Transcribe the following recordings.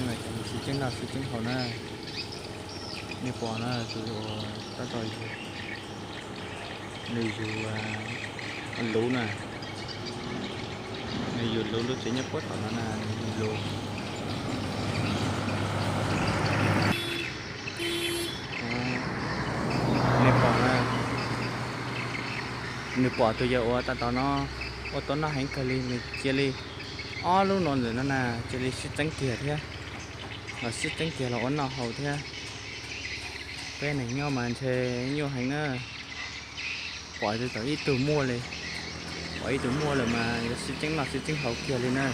Sib tseeb noj sib tseeb haus na. Nej pom na, tus uas tab tom nws yug luv na, nws yug luv lub tsev nyob puag tom no na, nws yug luv. Nej pom na, nws pom tus yawg uas tab tom no ua tau noj heev kawg li, nws cia li, ob lub no ntawm no na, cia li sib txeeb kiag thiab, los sib txeeb kiag los ua noj haus thiab. Peb neeg nyob mas ntshe nyuaj heev na, pom tau ib tug muaj li, pom ib tug muaj lawm mas yuav sib txeeb noj sib txeeb haus kiag li na,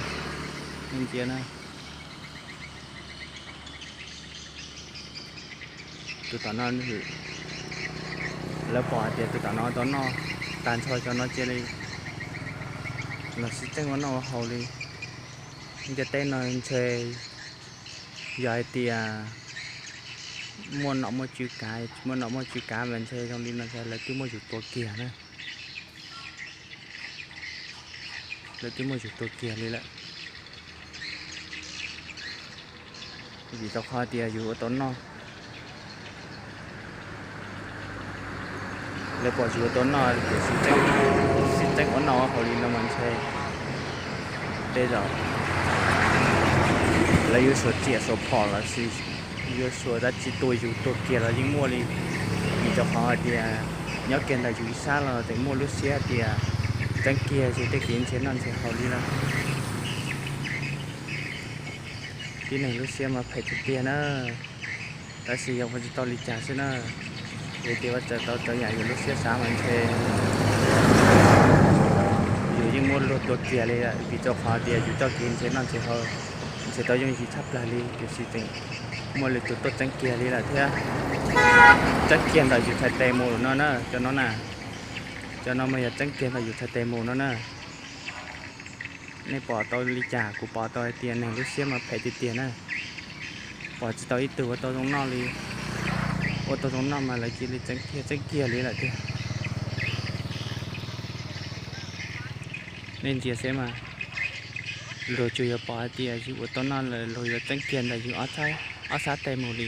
nej ntsia na. Tus tom no, lawv pom hais tias tus tom no tau noj tag nrho cov no cia li los sib txeeb ua noj ua haus li. Ntiaj teb no ntshe yog hais tias muaj nom muaj tswv kav, tsis muaj nom muaj tswv kav mas ntshe zoo li no ntshe lawv twb muab yus tua kiag na. Lawv twb muab yus tua kiag li lawm. Vim rau qhov tias yus ua tau noj, lawv pom yus ua tau noj ces sib txeeb ua noj ua haus li no mas ntshe tej zaum lawv yuav suav riam suav phom los sis yuav suav dab tsi tua yus tua kiag los yeej muaj li. Vim rau qhov hais tias nyob kiag ntawm yus ib sab los tseem muaj lub siab hais tias txeeb kiag ces tej kev ntshaw noj ntshaw haus li lawm. Tib neeg lub siab mas phem tiag tiag na. Tab sis yog ua tsis tau li cas xwb na, yog tias ua txawm tau txawv yam yus lub siab xav mas ntshe yus yeej muab luag tua kiag li, vim rau qhov tias yus txoj kev ntshaw noj ntshaw haus ntshe tau yooj yim tshaj plaws li, tiam sis tseem muaj lwm tus tuaj txeeb kiag li lawm thiab. Txeeb kiag ntawm yus txhais tes mus no na, cov no na, cov no mas yog txeeb kiag ntawm yus txhais tes mus no na. Nej pom tau li cas? Kuv pom tau hais tias neeg lub siab mas phem tiag tiag na. Pom tsis tau ib tug ua tau zoo noj li. Ua tau zoo noj mas lawv cia li txeeb kiag txeeb kiag li lawm tiag. Nej ntsia seb mas, luag tsuas yog pom hais tias yus ua tau noj lawm luag yuav txeeb kiag ntawm yus ob sab tes mus li.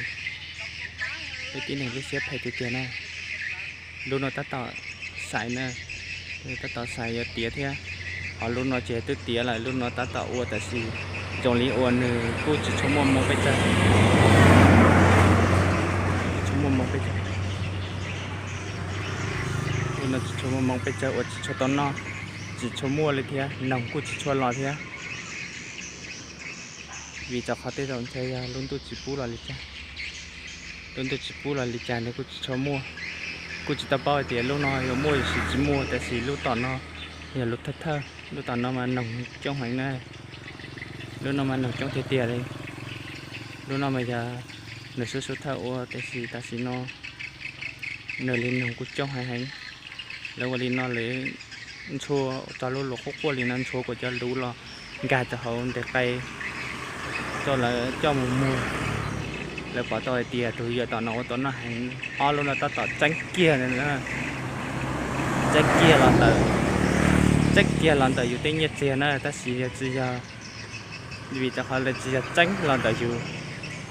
Peb tib neeg lub siab phem tiag tiag na. Lub no tab tom xais na, tab tom xais yuav tiav thiab. Ho lub no ces twb tiav lawm, lub no tab tom ua tab sis zoo li uas nws kuj tsis tshua muaj moo pes tsawg. Tsis tshua muaj moo pes tsawg. Lub no tsis tshua muaj moo pes tsawg, ua tsis tshua tau noj, tsis tshua muaj li thiab, noog kuj tsis tshua los thiab. Vim rau qhov tej zaum ntshe yog lub ntuj tsis pub los li cas. Lub ntuj tsis pub los li cas nws kuj tsis tshua muaj. Kuj tsis tau paub hais tias lub no yuav muaj los sis tsis muaj, tab sis lub tom no yog lub thawj thawj, lub tom no mas noog coob heev na. Lub no mas noog coob tiag tiag li. Lub no mas yog nws sub sub thawj ua, tab sis tam sim no nws li noog kuj coob heev heev. Lawv ua li no lawv ntxhua tso lub luas quaj quaj li no, ntxhua kom cov luv los nkag rau hauv ntej qe rau lawv coj mus muag. Lawv pom tau hais tias tus yawg tom no ua tau noj heev, ob lub no tab tom txeeb kiag, txeeb kiag los ntawm, txeeb kiag los ntawm yus tej nyiaj txiag na, tab sis yog tsis yog, vim rau qhov lawv tsis yog txeeb los ntawm yus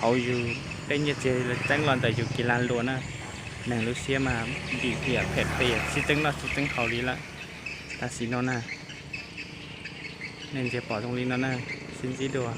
hauv yus tej nyiaj txiag, lawv txeeb los ntawm yus kis laj luas na. Neeg lub siab mas dim hiam phem tiag, sib txeeb noj sib txeeb haus li lawm tam sim no na. Nej ntsia pom zoo li no na, sib ntsib dua.